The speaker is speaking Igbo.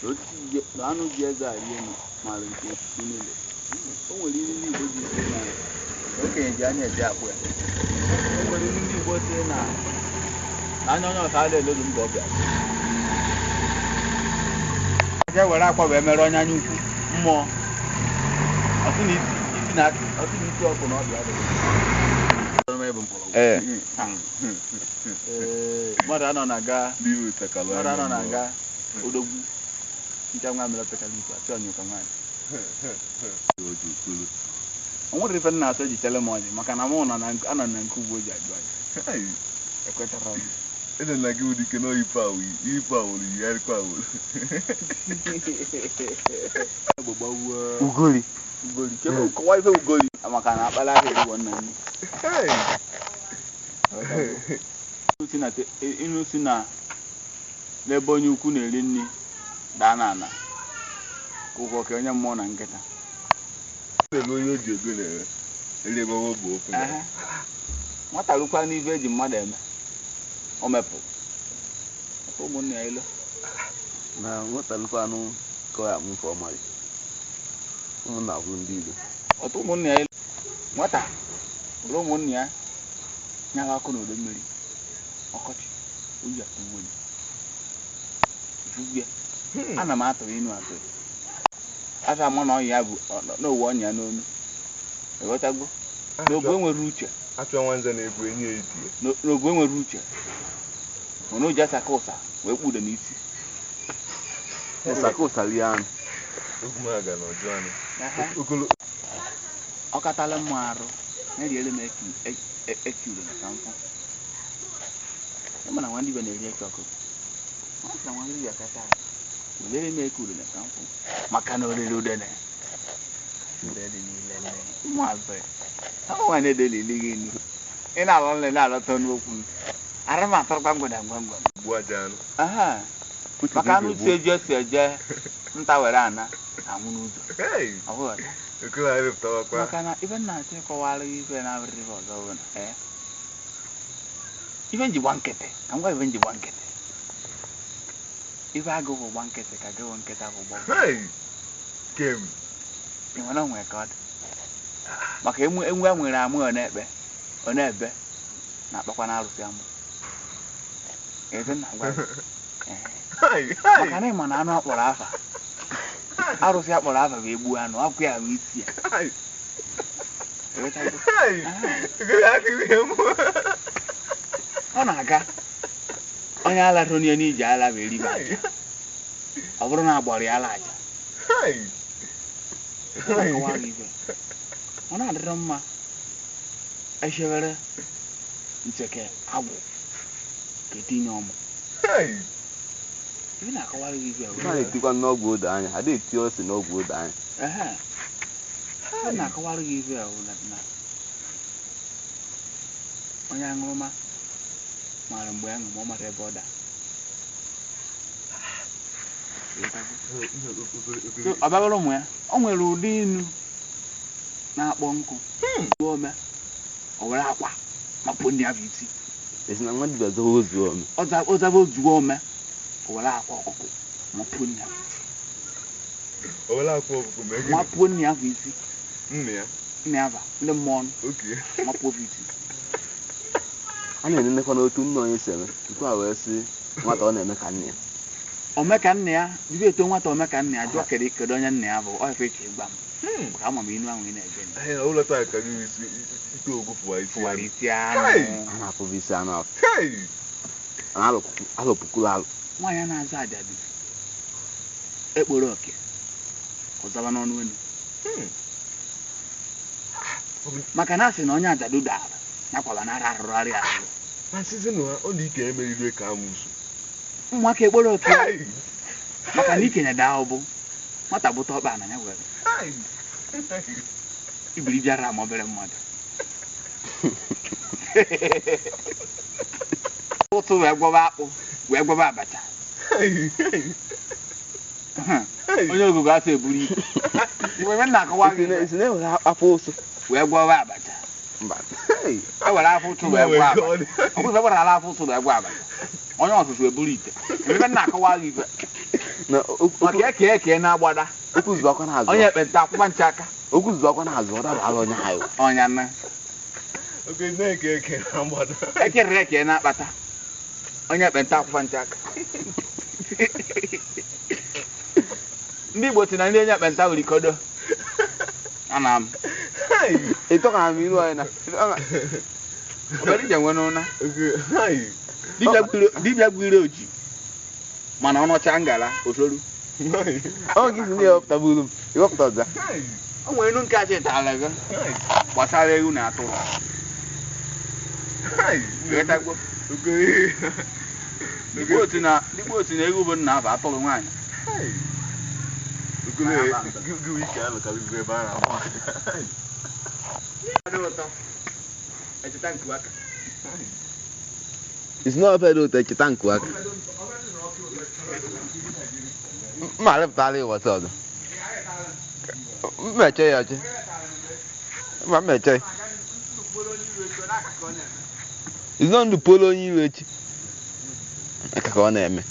Na osisi na anụ ji eze arị elu maara nke osisi niile. O nwere ilu ndị Igbo ji si na okenye ji anya eje akwụ ya. O nwere ilu ndị Igbo si na anya onye ọta ala elodu mba ọ bịara. Aja were akwa wee mere onye anya ukwu mmụọ. Ọ sị na isi na ọ sị na isi ọkụ na ọbịa adịghị. Ee. Ee, mmadụ anọ na-aga mmadụ anọ na-aga odogwu ncha nwa mere pekara ife achọ ọnyụ ka nwaanyị. O nwere ife nna asọ eji chele m ọjị maka na mụ nọ na anọ na nke ugbo ji ajụ ajụ. Ekwetara m. Ede na gị ụdị ike na ife awụ ife awụrụ yigharịkwa awụrụ. Ugoli. Ugoli. Kebe kọwa ife ugoli maka na akpala ahụ eriwo nna nne. Inu si na n'ebe onye ukwu na-eri nri daa n'ala ka ụkọ ka onye mmụọ na nkịta. Onye o ji ego na-ere eri ebe ọ bụ okwu na. Nwata rukwa n'ife eji mmadụ eme o mepụ ụmụnne ya ilo. Na nwata lukwa anụ ka ọ ya amụ nke ọma ụmụnna abụrụ ndị ilo. Ọtụ ụmụnne ya ilo. Nwata were ụmụnne ya nyawa akụ n'udu mmiri ọkọchị oyi atụ uwe ya. Ana m atụ inu atụ asa ama na ọnya ya bụ n'owu ọnya n'onu. Ịghọtago? N'obu enwere uche. Achọ nwanze na-ebu enyi ya iti. N'obu enwere uche. Mana o ji asaka ụsa wee kpude n'isi. Ụsa ka ụsa rie anụ. Okwu m aga na ọjọọ anụ. Okolo. Ọ katala mma arụ na-eriere m eki ure na ka mfụ. Ịma na nwa dibịa na-eri eke ọkụkọ. Ọ sị na nwa dibịa kata arụ. Welere m eke ure na ka mfụ. Maka na oriri udene. Ụmụazị. Ọ nwa na-edelili gị nri. Ị na-alọ nle na-alọta n'okwu m. Ara m atọrọ gwam gwam gwam gwam. Gbuo aja anụ. Maka anụ si eje si eje nta were ana anwụ n'ụzọ. Hey! Ọ bụghị. Okolo anyị pụtawakwa. Maka na ife nna achọ ịkọwara gị ife na-abụrịrị ife ọzọ bụ na ife nji gba nkịtị ka m gwa ife nji gba nkịtị. Ife agụụ gba nkịtị ka gịwụ nkịta bụ gba. Hey! Kem. Ị nwere onwe ka ọ dị. Maka enwe a nwere amụ ọ na-ekpe ọ na-ebe na-akpakwa na arụsị amụ. Eze nna gwa gị. Maka na ịma na anụ akpọrọ afa arụsị akpọrọ afa bụ egbu anụ akwụ ya bụ isi ya. Ọ na-aga onye ala ronye n'ije ala bụ eribe aja. Ọ bụrụ na agbara ya ala aja. Ọ na-adịrị mma echewere ncheke agwụ ka etinye ọmụ. Ife na-akọwara gị ife A na-etikwa n'ọgwụ odo anya, a na-eti ose n'ọgwụ odo anya. Ife na-akọwara gị ife bụ na onye aṅụrụma maara mgbe ya ṅụrụ ma ọ mara ebe ọ daa. Ọ bịabara ụmụ ya, o nwere ụdị inu na-akpọ nkụ ome o were akwa mapụ ndị ahụ isi. Esi na nwa dibịa zọwa ozuo ome. Ọ zaba ozuo ome o were akwa ọkụkọ mapụ ndị ahụ isi. O were akwa ọkụkọ mee gịnị? Mapụ ndị ahụ isi. Nne ya. Nne ya ba, ndị mmụọ. Okay. Mapụ ofe isi. A na-enenekwa n'otu nna onye si eme tupu a wee sị nwata ọ na-eme ka nne ya. Ome ka nne ya, bido eto nwata ome ka nne ya jụọ kedu onye nne ya bụ, ọ ife eche ịgba m. Maka ama m inu ahụ ị na-eje. Ee, ụlọ taa ka gị isi ite ogwu fụwa isi Fụwara anụ. isi anụ. A na-afụba isi anụ afụ. Hey! A na-alụpụkwuru alụ. Nwaanyị a na-aza ajadu ekporo oke ọzaba n'ọnụ elu. Maka na a sị na onye ajadu dara nyakwaba nara arụrụarị ahụ. Ma sịsị na ọ dị ike emeriri ka amụsụ. Ụmụaka ekporo oke maka na ikenye daa ụbụ nwata bụta ọkpa na ya were. Ibiri bịara ama obere mmadụ. Ụtụ wee gwọba akpụ wee gwọba abacha. Onye ogugo asị eburu ike. Iwe na-akọwa gị Esi na ewere afọ ụsụ wee gwọba abacha. Mba. E were afọ ụtụ wee gwọ abacha. Ọ bụrụ na e were ala afọ ụtụ wee gwọ abacha. Onye ọsụsụ eburu ite. Iwe na-akọwa gị ife. Na Maka eke eke na-agbada. Okwu zụ akwa na-azụ. Onye ekpenta akwụba nche aka. Okwu zụ akwa na-azụ, ọ dabara onye ahụ. Ọnya na. Oke na-eke eke na mgbada. Ekerere eke na-akpata. Onye ekpenta akwụba nche aka. Ndị Igbo si na ndị onye ekpenta wuru ikodo. Ana m. Ịtọ ka m iru anyị na. Obere ije nwe n'ụna. Oke, hai. Dibịa gwuru oji. Mana ọ nọcha ngala osoru. Hai. Ọ gị si na ịwepụta buru m. Ịwepụta ọza. Hai. O nwere enu nke achịtara gị gbasara ewu na atụrụ. Hai. Ghọtagwo? Oke. Ndị Igbo si na ewu bụ nna afọ atụrụ nwaanyị. Hai. Okele, gị wike ahụ ka bụ ebe a na-agba. Hai. Echeta nku aka. Isi na ofe dị ụtọ echeta nku aka. Mma arịpụtala ịwọta ọzọ. Mmeche ya ọchị. Ma mmeche ya. Isi na ndụ polo onye iwe echi. Aka ka ọ na-eme.